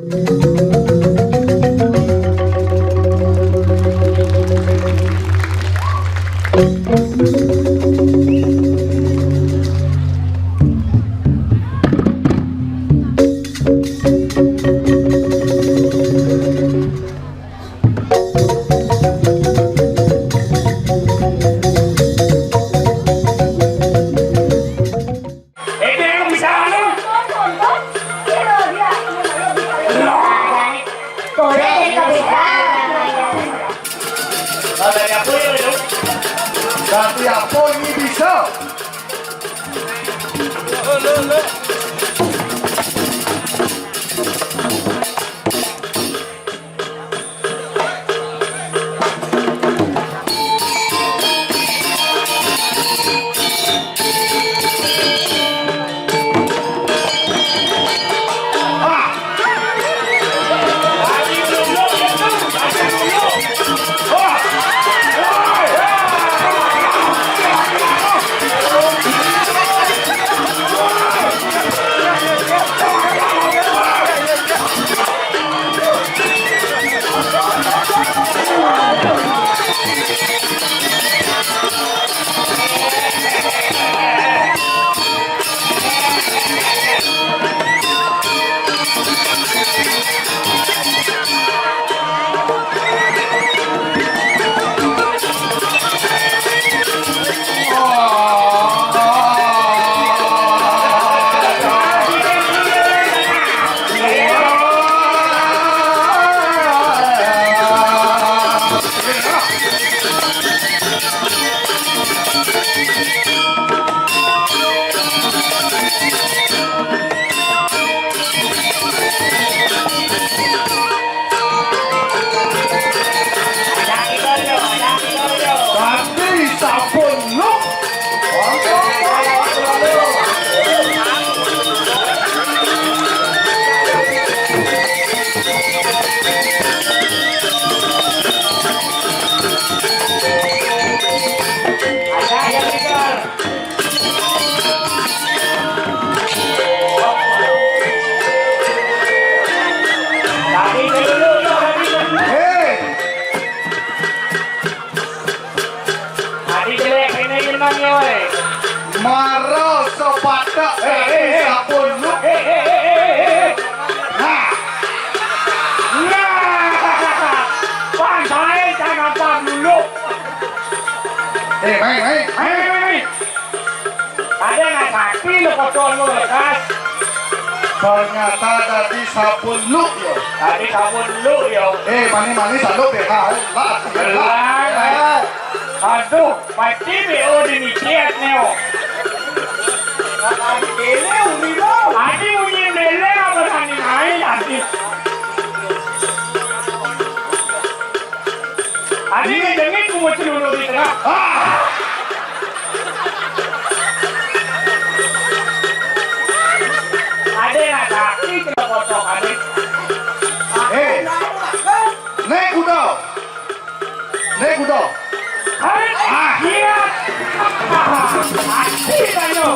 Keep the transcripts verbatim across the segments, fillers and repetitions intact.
Itu yang bisa, anu. Dari apa ini bisa? Tapi sampun luk. Hei. Adi jelek ini menang ya, weh. Mara sepatak. Eh, eh, eh. Sampun luk. Eh, eh, eh, eh, eh, eh. Nah. Nah. Pantai tanah dulu. Eh, main, main. Main, main, main. Ada nang sakti lo kotor lo lekas. Ternyata tadi sampun luk yo. Tadi sampun luk yo. Eh, mani-mani saluk deh, ha. Lah, lah. Lah. Eh. Aduh, pasti B O di mikiat neo. Tadi kene uni lo. Tadi uni lele apa tadi naik tadi? Adi ngedengin ku mau celuluk di tengah. Ah! Ade nak sakit kena kotok ade. Eh, naik kuda. Naik kuda. Hai, ah, iya. Mati kayo.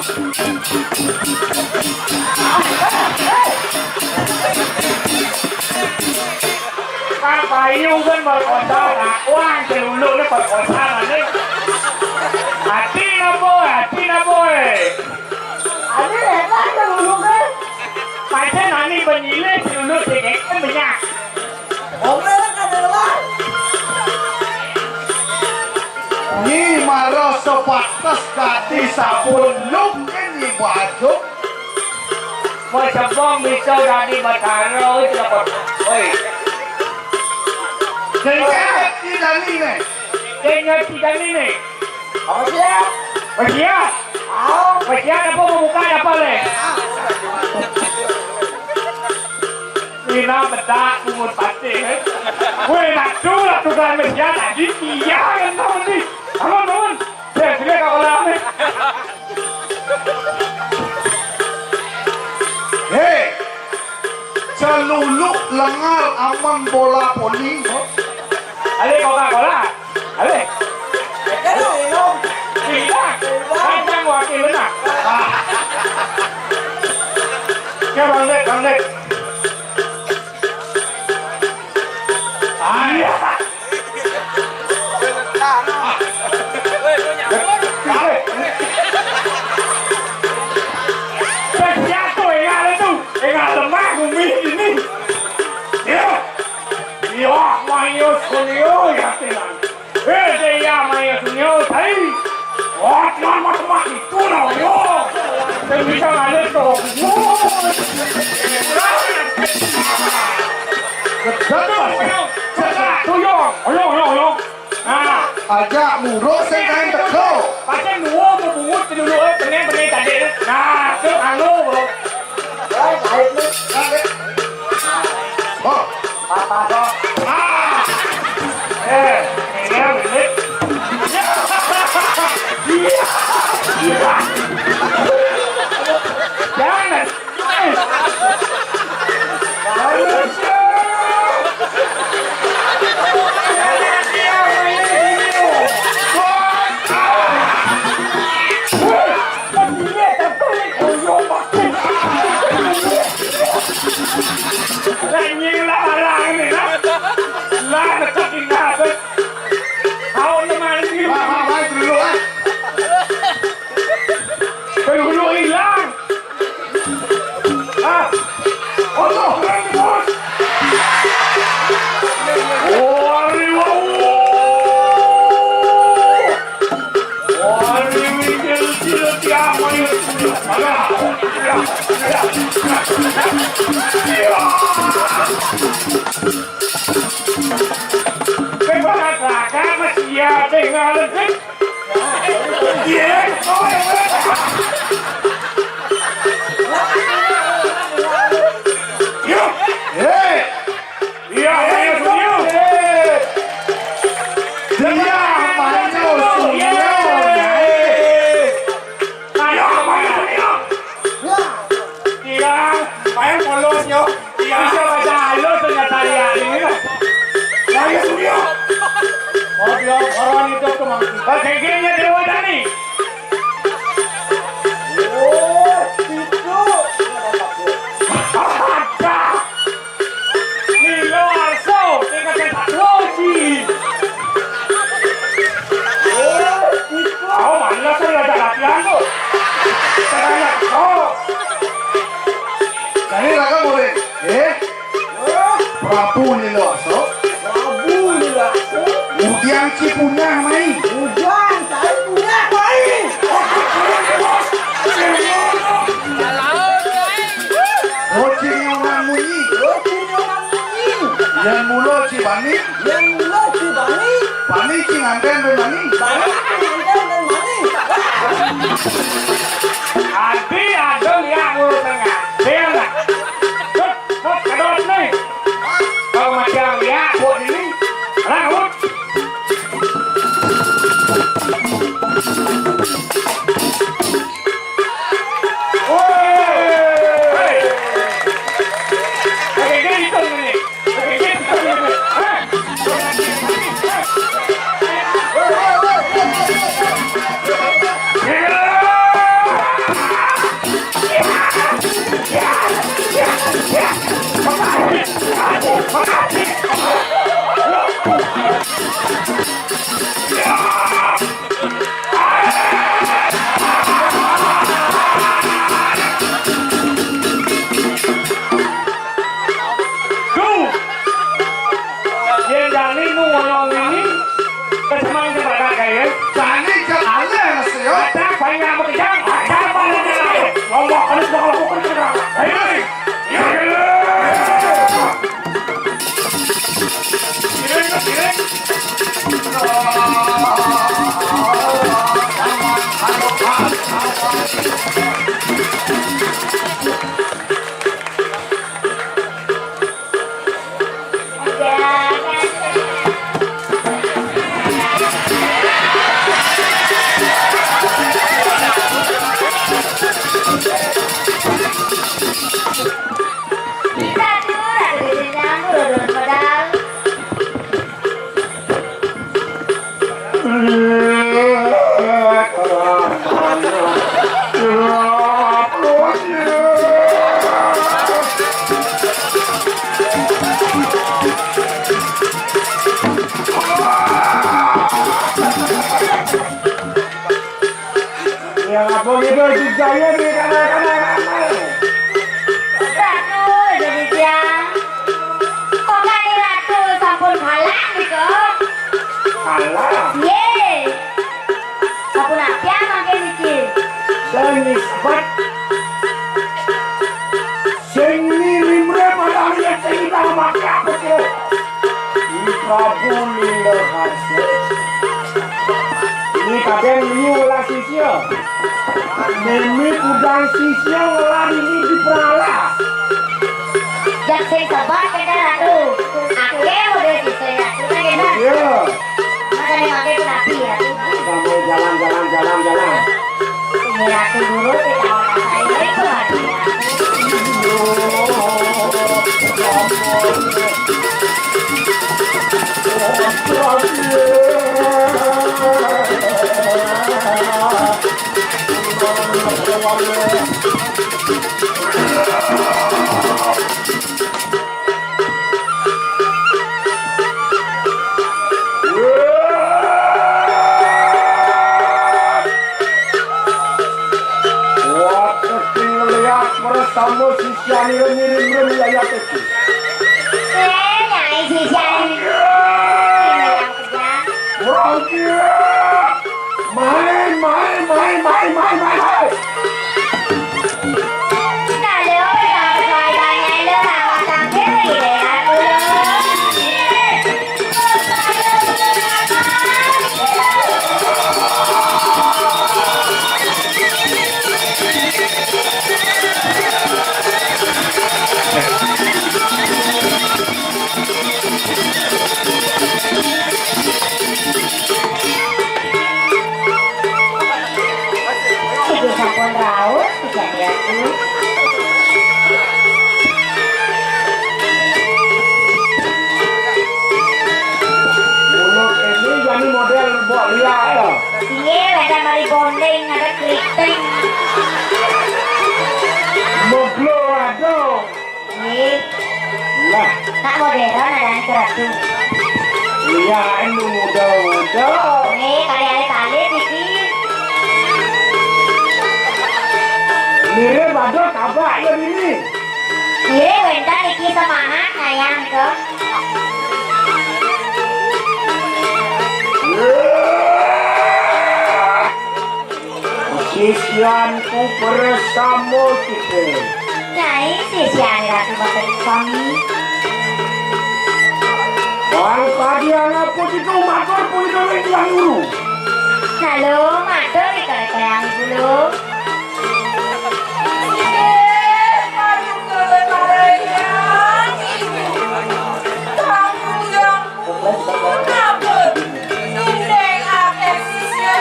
Kan payu kan perkosa, nah, wah, celuluk ni perkosa mana? Hati na boy, hati na boy. Ada hebat celuluk kan? Pancen nani benyilih celuluk sing kan banyak. Ngomel kan ada lebar. Nyi mara sepatas kati sampun luk nyi baju. Macebong bisa dadi batara, oi, tidak apa. Oi. Jadi, eh, tidak ni, ni. Jadi, tidak ni, ni. Apa siap? Apa siap? Au. Apa siap, apa mau buka, apa, le? Ina bedak, bungut pati, eh. Weh, nak tu lah tukang meja tadi, iya, kan, tahu ni. Bangun, bangun. Sini, sini, kau kolam ni. Hei, celuluk lengar aman bola poli. Ale Coca-Cola. Ale. Tidak. Panjang wakil benar. Ah. Ya, Bang Dek, Bang Dek. Sunyo, ya, tenang. Eh, dia main sunyo, tai. Wah, cuma macam itu lah, yo. Saya bisa ngalir tuh. Gedeg, Mas. Cekak, tuh, yo. Ayo, ayo, ayo. Nah. Aja muruk sing kain teko. Pasti nuwun bebungut dulu, eh, pengen, pengen tadi. Nah, tuh, anu, bro. Oh. Apa, Bos? Ah. Eh, ini yang ini. Iya. Iya. Jangan. Lah, nying lah, lah, ini, lah. Lah, dekat ini, lah. Tahu teman ini. Wah, wah, wah, dulu, ah. Dulu hilang. Ah. Allah, Bos. Wari, wau. Wari, wikil, cil, tiang, wari. Ada. Ya. Ya. Ya. Kepala kakak masih ada yang ngalih. Iya. Iya. Hei. Iya, ayo, Sunil. Iya, ayo, Sunil. Ayo, ayo, Sunil. Iya, ayo, polos, yo. Iya, bisa baca halus ternyata ya ini. Ayo, Sunil. Oh, dia orang itu tuh, Mang. Oke, gini, dia wadah nih. Oh, itu. Ada. Milo Arso, tingkat yang satu, si. Oh, itu. Oh, mana saya ada latihan tuh. Saya, oh. Jadi, Raka boleh. Eh? Prabu Nila Arsa. Prabu Nila Arsa. Udian Cipunyah mai. Udian Cipunyah mai. Roci Nyonan Munyi. Roci Nyonan Munyi. Yan Mula Cibani. Yan Mula Cibani. Bani Cinganten dan Bani. Bani Cinganten dan Bani. Adi ada lihat mulu tengah. Dia lah. Hop, kedot nih. Kalau macam ya, buat ini. Lanjut. Woi. Hei. Oke, dia hitung ini. Oke, dia hitung ini. Hei. Duh. Yen jani nu ngono ngene, wis main sepakat kae, ya. Jani jek ale mesti, ya. Ada banyak bekerja, ada apa lagi? Ngomong, anu, sudah kalau bukan sudah. Ayo, ayo. Kirim, kirim. Mimi kudang sisya ngelah ini di Prala. Jak sing sebab kena Ratu. Akeh model sisya Ratu kan kena. Iya. Makanya makai pun api Ratu. Kamu jalan, jalan, jalan, jalan. Ini Ratu dulu kita mau rasain itu Ratu. Wah, keting lihat bersama sisya ngirim-ngirim lihat itu. Eh, nyai sisya ini. Wah, iya. Main, main, main, main, main, main, main. Ibu sampun rauh, kejadianku. Ngono kene jani model mbok liya ya. Iya, ada mari bonding, ada keriting. Meblo aduh. Nggih. Lah. Nak modern ada yang keratu. Iya, anu muda-muda. Nggih, kali-kali kali iki. Mirip ada kabak ya ini. Nggih, wenten iki semangat ngayah nika. Wah. Sisyanku bersama kita. Nyai, sisyan Ratu Bathara Swami. Bang padian apa kita matur punika ring Hyang Guru? Halo, matur ring Hyang Guru. Inggih, paduka lemarayang Ibu. Tamu yang Punapa indeng akeh sisya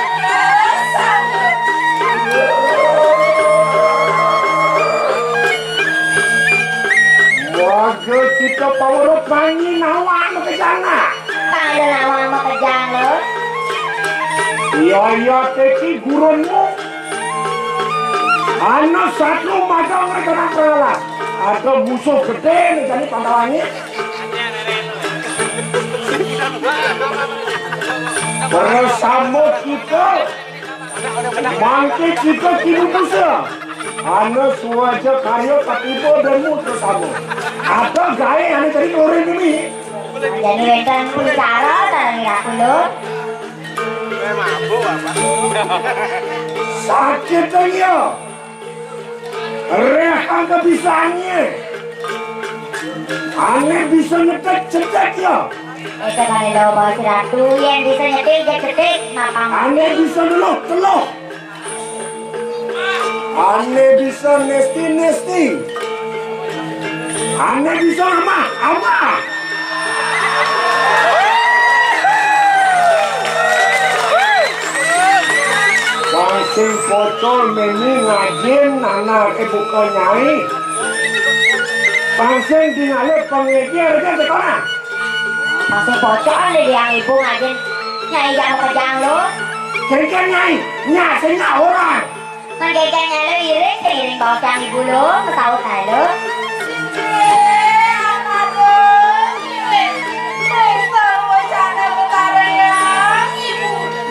sambut? Waduh, kita pawruh pangi nawak makejang, ah. Pangi nawak makejang, lho. Iya, iya, teki gurunmu. Ana satru madang rencana pralas. Ada musuh gede nih, jadi pantawani. Bersama kita, mangke kita kini bisa. Ana suaja karya katiba demo bersama. Ada gawe ane dari nore ini. Jadi wenten bicara tentang aku lo. Sakit ya. Reh angka bisanya. Ane bisa nyetek-cetek ya. Itu kali lo bawa si Ratu, yang bisa nyetek, cetek-cetek, mapang. Ane bisa dulu, teluh. Ane bisa nesti-nesti. Ane bisa amah, amah. Bang sing pocol meni ngajin anake buka nyai. Bang sing tingale pengikir ke sekolah. Bang sing pocol nih yang ibu ngajin nyai jam kejang lo. Kengken nyai, nyak sing nyak orang. Mengkengken nyai lo iring seiring bocah ibu lo, mesaut ae lo.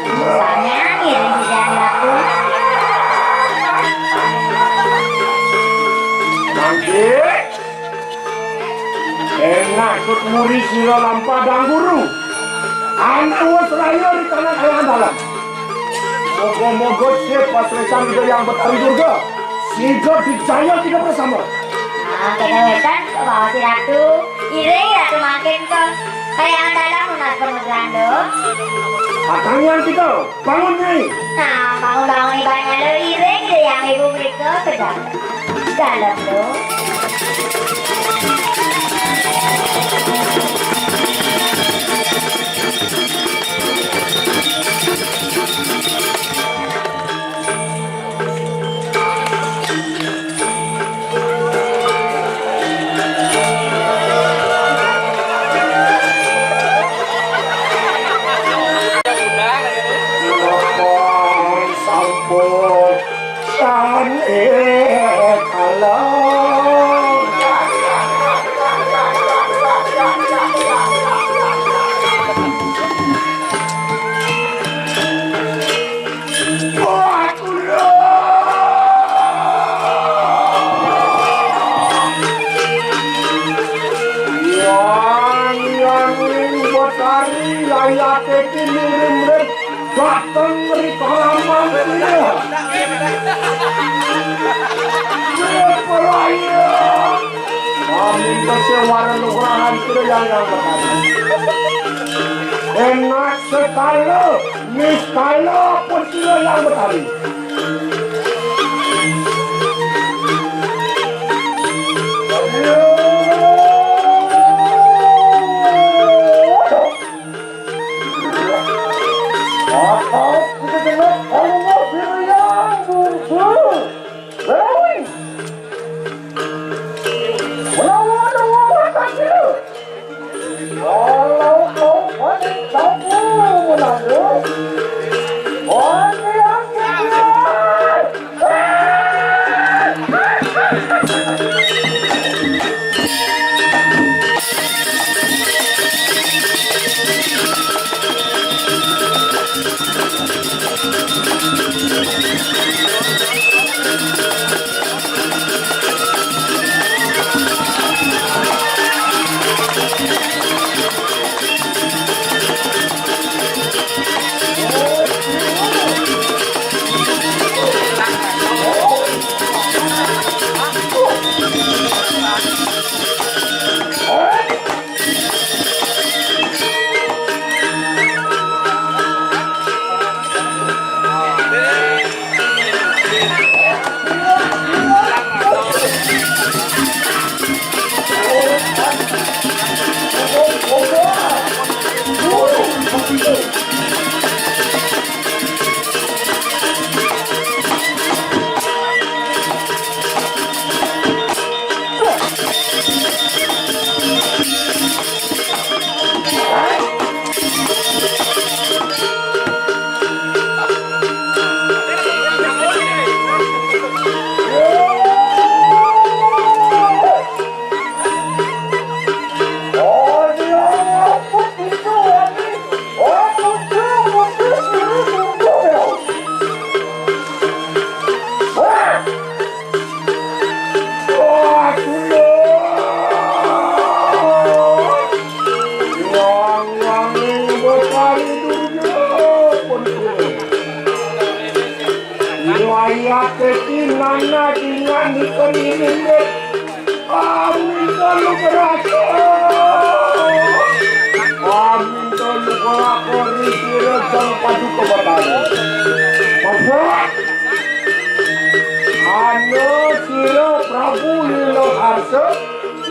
Misalnya ngiring sejak aku. Mangke, enak tut muri sira lampah dang guru. Anak wis raya di tanah kayangan dalam. Moga-moga sih patresan Ida yang Betari Durga. Sida dijaya kita bersama. Nah, kena wetan, bawa si Ratu. Iring Ratu makin ke. Kaya ang dalang, Mas Penugrando. Akan yang kita bangun, Nyai. Nah, bangun-bangun ibanya lo, iring ke yang ibu mereka ke dalam. Dalam lo. Sampun, sampun, eh, kalau. Yang, yang ning Betari, layate kini rimrip, dateng ri kalaman sira. Pelaya. Amin kesewaran nugrahan sira yang, yang Betari. Enak sekala, niskala pun sira yang Betari. Wayah dadi nana dingan iku nini. Paminta nugraha. Paminta nugraha ri sira Sang Paduka Batara. Mabuat. Ana sira Prabu Lila Arsa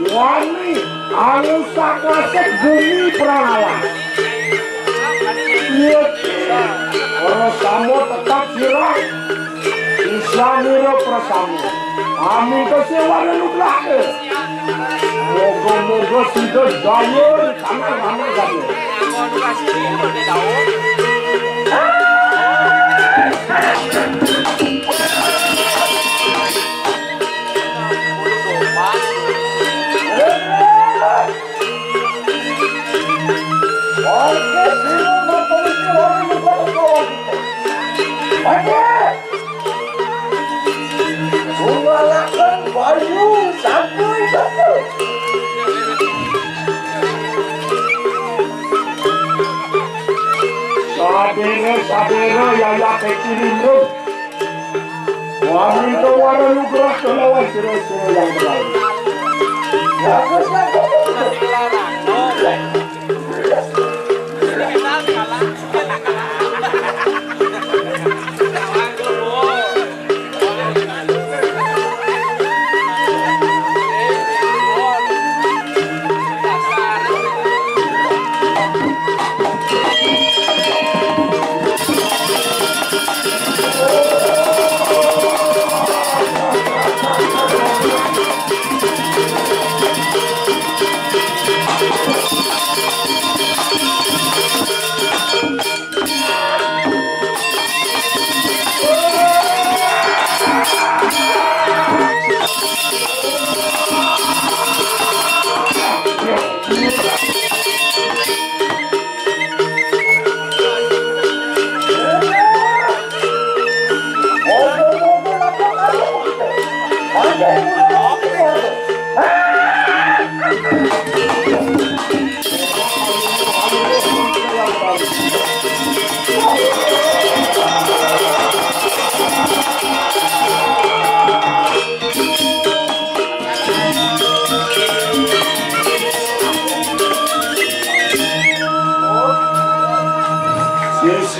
wani angusak-asik bumi Prangala. Iya, ora sama tetap sira. Isanira prasama. Amin kesewana nugraha. Moga-moga sida jaya di tanah ramah gade. Oke, sira matawi sira mung kawan. Oke. Sungalaken bayu sampun betul. Sadere, sadere, yayah kecilinung. Wani tawara nugraha kelawan sira-sira yang berlalu. Bagus, bagus.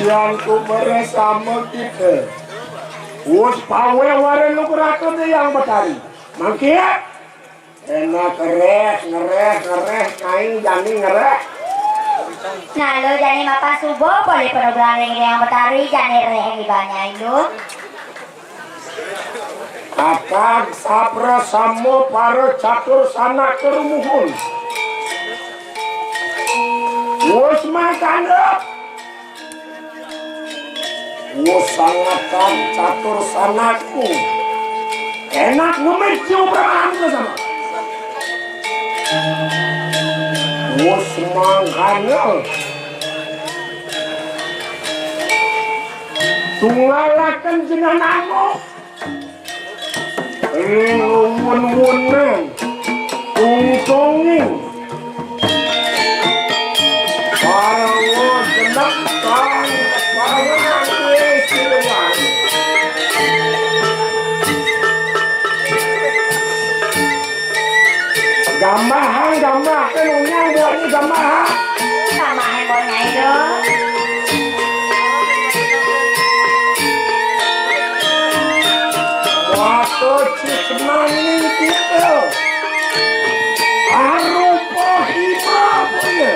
Yang kubersama kita. Wus pawé waré lu keraka dé yang betari. Mangké. Enak ngereh, ngereh, ngereh, nyai jani ngereh. Nah, lu jani mapan subuh, polih program ring yang betari, jani reh di bawah nyai lu. Kakang saprasama para catur sanak kerumuhun. Wus mangkana. Wus sangatan catur sanakku. Enak ngemit jiwa berangkat sama. Wus mangkana. Tunggalaken jenengan anu. Ring uwun-uwuning tungtunging. Para genep kang parangan kuwi silengan. Gambahan, gambah, kan unyang buatnya gambahan. Gambahan buatnya itu. Waduh, cismaning kita. Arupa hima punya.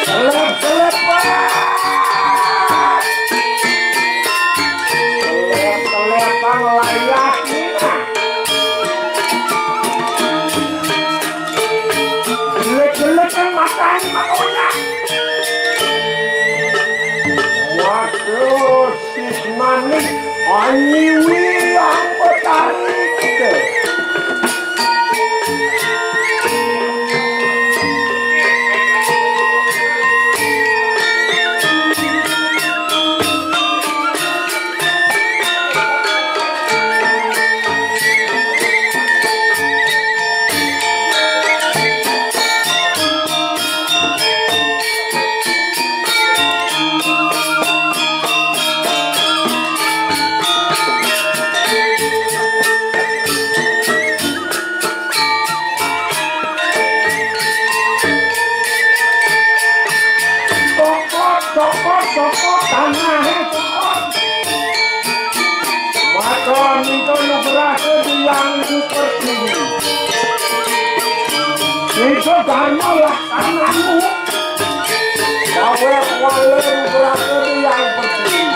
Selep-selep, Pak. Selep-selep, Pak, layah. Jelek-jelek kan matanya, Pak, udah. Waduh. Manik anyiwi yang betarik. Cokot, cokot, cokot, tanahé cokot. Maka minta nugraha Hyang Hyang Pertiwi. Itu dharma laksanamu. Gawe kuala nugraha Hyang Pertiwi.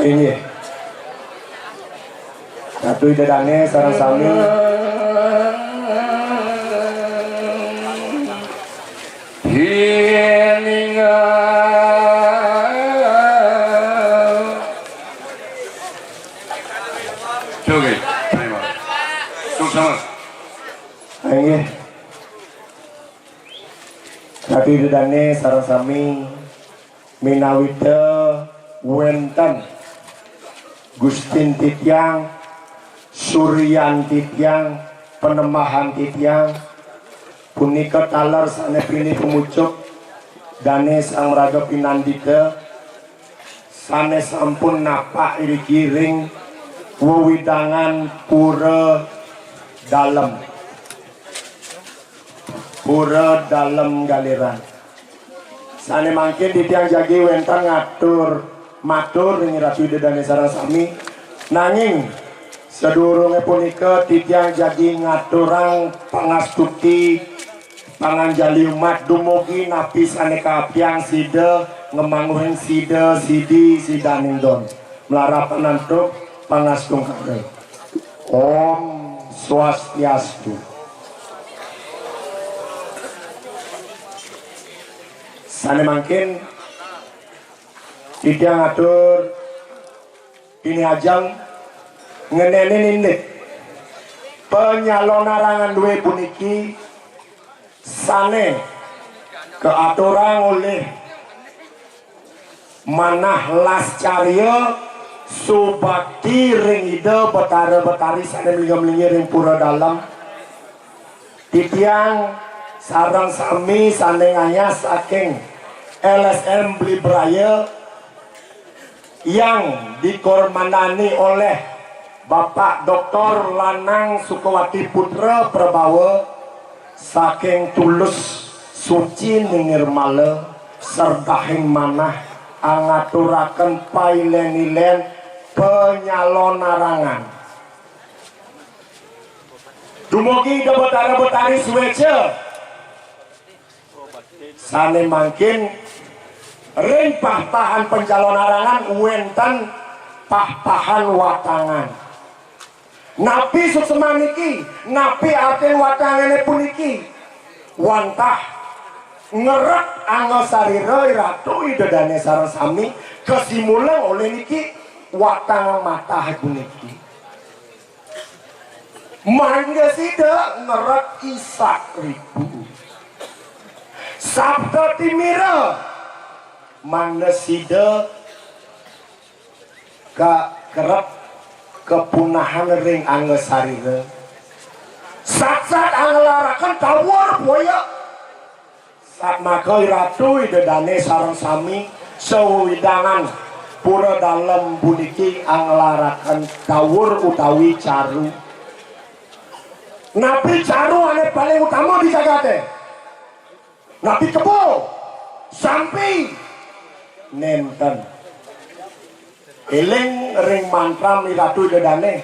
Inggih. Ratu Ida Dané sareng sami. Oke, terima. Suksma. Inggih. Ratu Ida Dane sareng sami, minawita wenten Gustin titiang, Suryan titiang, Panembahan titiang, punika taler sane pinih pamucuk dane sang maraga pinandita, sane sampun napak iriki ring wewidangan Pura Dalem. Pura Dalem Galiran. Sane mangkin titiang jagi wenten ngatur matur ring Ratu Ida Dane sareng sami. Nanging sadurunge punika titiang jagi ngaturang pangastuti, panganjali umat dumugi napi sane kaapiang sida ngemangguhing sida sidi sidaning don. Malarapan antuk pangastungkara. Om Swastiastu. Sane mangkin titiang atur pinih ajeng ngenenin indik panyalonarangan due puniki sane kaaturang olih manah lascarya subakti ring Ida Betara Betari sane malinggih-malinggih ring Pura Dalem. Titiang sareng sami sane ngayah saking L S M Beli Braya yang dikormandani oleh Bapak Doktor Lanang Sukawati Putra Prabawa saking tulus suci nirmala serdahing manah angaturaken pailen-ilen panyalonarangan. Dumugi Ida Betara Betari sueca. Sane mangkin ring pahpahan panyalonarangan wenten pahpahan watangan. Napi suksman niki? Napi artin watangane puniki? Wantah ngrerep angasarira Ratu Ida Dane sareng sami kasimulang olih niki watang matah puniki. Mangda sida ngrerep isak ripu. Sabda timira, mangda sida ka-, kerep kapunahan ring angasarira. Satsat anglaraken tawur boya. Satmaka Ratu Ida Dane sareng sami sawewidangan Pura Dalem puniki anglaraken tawur utawi caru. Napi caru ane paling utama di jagate? Napi kebo? Sampi? Nenten. Eling ring mantram Ratu Ida Dane.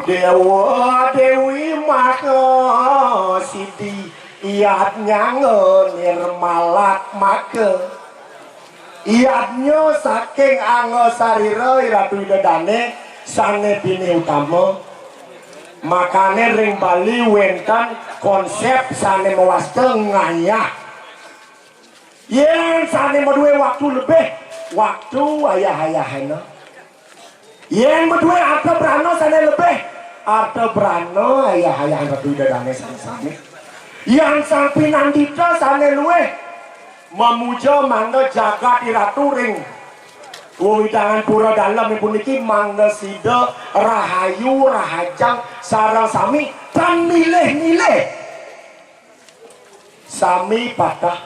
Dewa Dewi Maka Sidi Yadnyanga Nirmalat Maka. Yadnya saking angasarira Ratu Ida Dane sane pinih utama. Makane ring Bali wenten konsep sane mawasta ngayah. Yen sane madue waktu lebih, waktu ayah-ayahena. Yen madue arta brana sane lebih, arta brana ayah-ayahan Ratu Ida Dane sane sami. Yan sang pinandita sane luih mamuja mangda jagat iratu ring wewidangan Pura Dalem puniki mangda sida rahayu, rahajeng sareng sami tan milih-milih. Sami patah.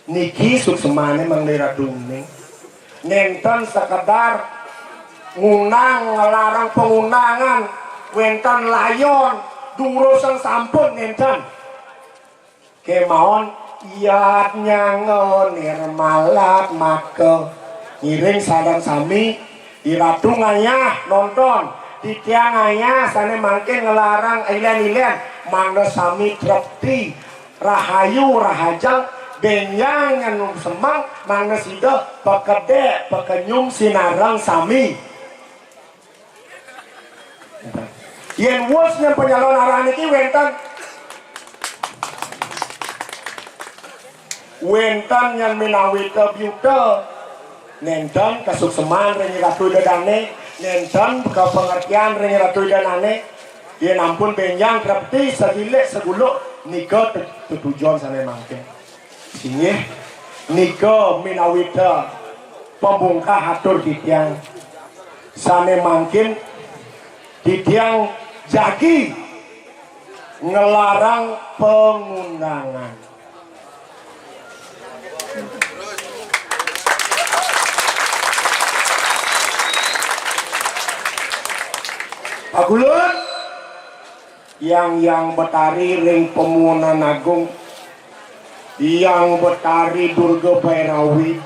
Niki suksmane mangda ratu uning. Nenten sekedar ngundang, ngelarang pengundangan, wenten layon, durusang sampun nenten. Kemawon Yadnyanga Nirmalat Maka ngiring sareng sami. Iratu ngayah nonton, titiang ngayah sane mangkin ngelarang ilen-ilen, mangda sami trepti, rahayu, rahajeng, benjang nyen semeng, mangda sida pakedek, pakenyum sinareng sami. Yen wus nyen panyalonarangan niki wenten, wenten nyen minawita biuta, nenten kasukseman ring Ratu Ida Dane, Nénten kapangertian ring Ratu Ida Dané, yén ampun bénjang trepti sagilik saguluk nika te-, tetujon sané mangkin. Inggih, nika minawita pamungkah atur titiang. Sané mangkin titiang jagi nglarang pangundangan. Pakulun, Hyang Hyang Betari ring Pamuunan Agung, Hyang Betari Durga Bairawi,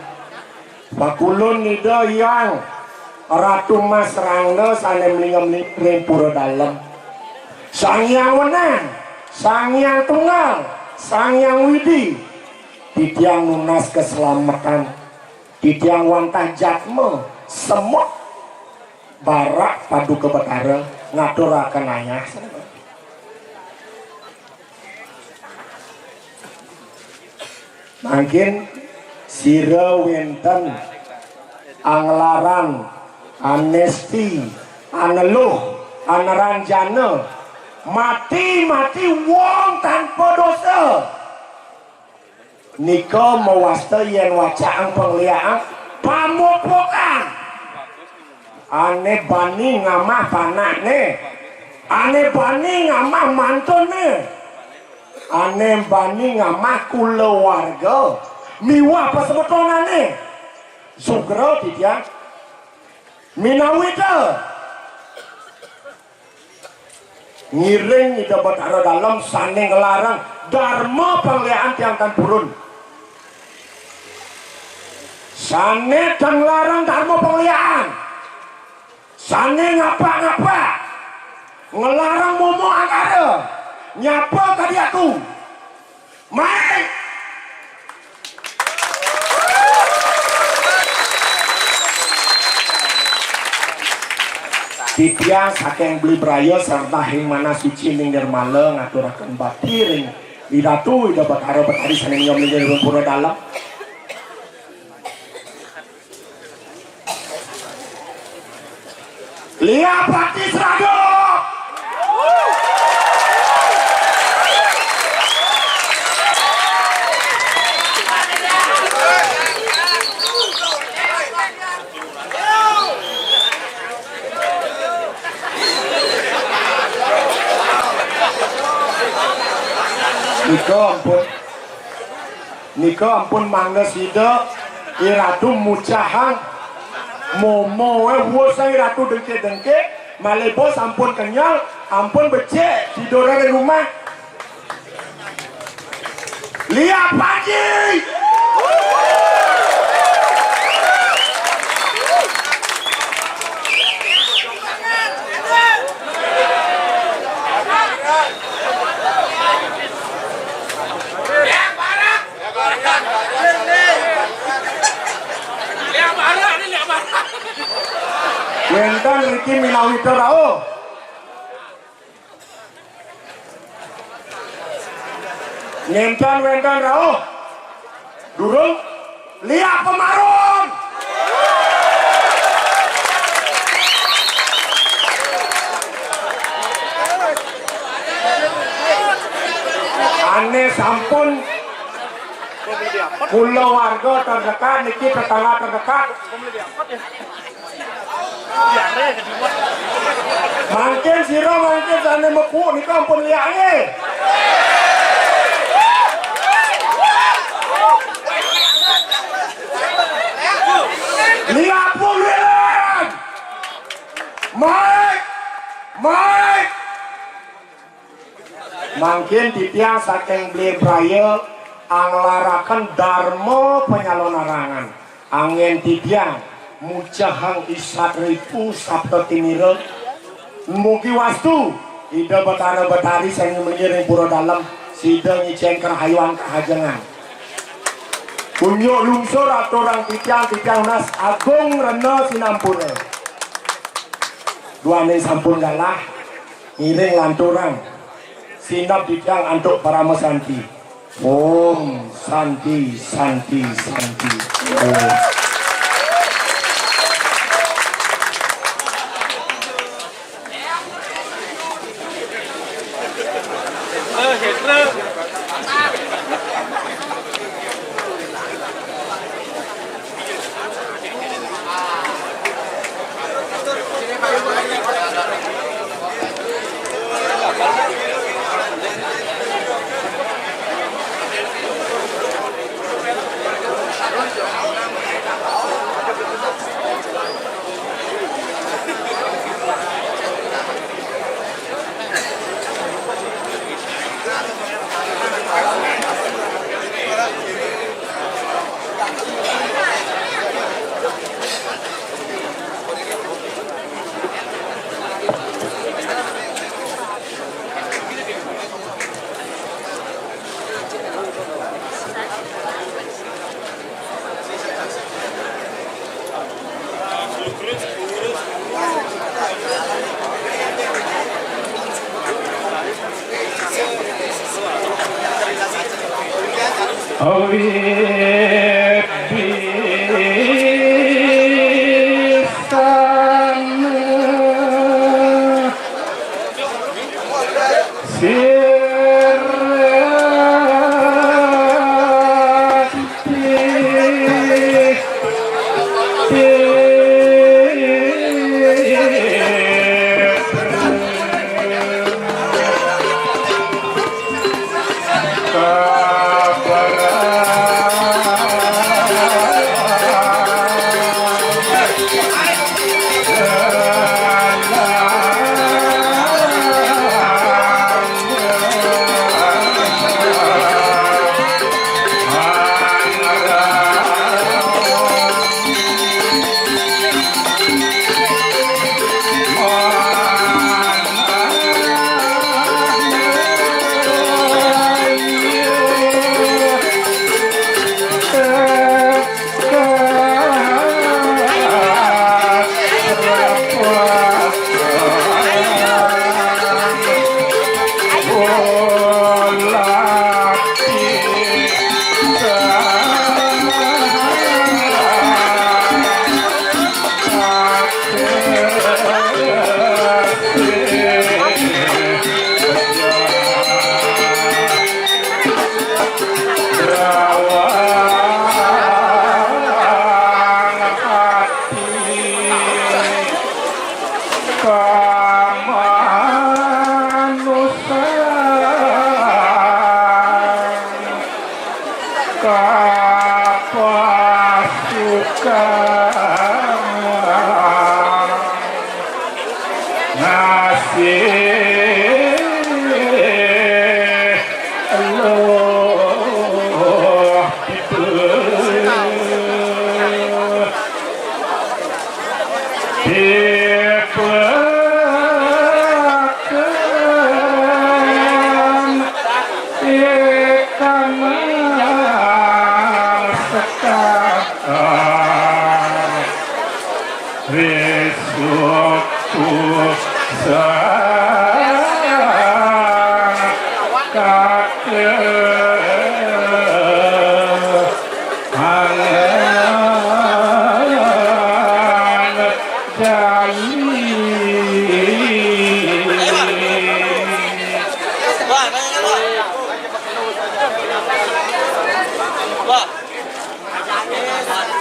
pakulun Ida Hyang Ratu Mas Rangda sané mlingga-mling ring Pura Dalem. Sang Hyang Wenang, Sang Hyang Tunggal, Sang Hyang Widi, titiang nunas kaslametan, titiang wantah jatma semut barak Paduka Betara ngaturaken ayah. Mangkin sira wénten anglaran, anesti, aneluh, aneranjana, mati-mati wong tanpa dosa. Nika mawasta yén wacaang pangliakan pamupukan. Ané bani ngamah panakné, ané bani ngamah mantuné, ané bani ngamah kulawarga miwah pasemetonané. Sugra titiang minawita ngiring Ida Betara Dalem sané nglarang darma pangliakan tiang tan purun. Sané tan nglarang darma pangliakan, sané ngapak-ngapak, nglarang momo angkara, nyapa kadi aku. Mai. Titiang saking Beli Braya sareng Hing Manah Suci ning Nirmala ngaturaken bakti ring Ida Ratu Ida Betara Betari sané mlingga-mlingga ring Pura Dalem. Liak pati seradup. Nika ampun. Nika ampun mangda sida, I Ratu mucahang momoé wus I Ratu dengkik-dengkik, malih bos ampun kenyel, ampun becik tiduré ring rumah. Liak Panji! Wénten riki minawita rauh. Nénten wénten rauh. Durung. Liak Pemarum. Ané sampun kulawarga terdekat niki, tetangga terdekat. Mangkin sira mangkin sané meku nika ampun liak nggih. Liak pun liak. Mike, Mike. Mangkin titiang saking Beli Braya anglaraken darma panyalonarangan. Anggén titiang mucahang isat ripu sapta timira. Mugi wastu Ida Betara Betari sing ngiring pura dalem, sida ngicén karahayuan kahajengan. Unjuk lungsur aturang titiang, titiang nunas agung rena sinampura. Duaning sampun galah, ngiring lanturang sineb titiang antuk parama santi. Om Santi, Santi, Santi. Om. Wibisan sirah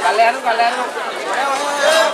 Kalian, kalian.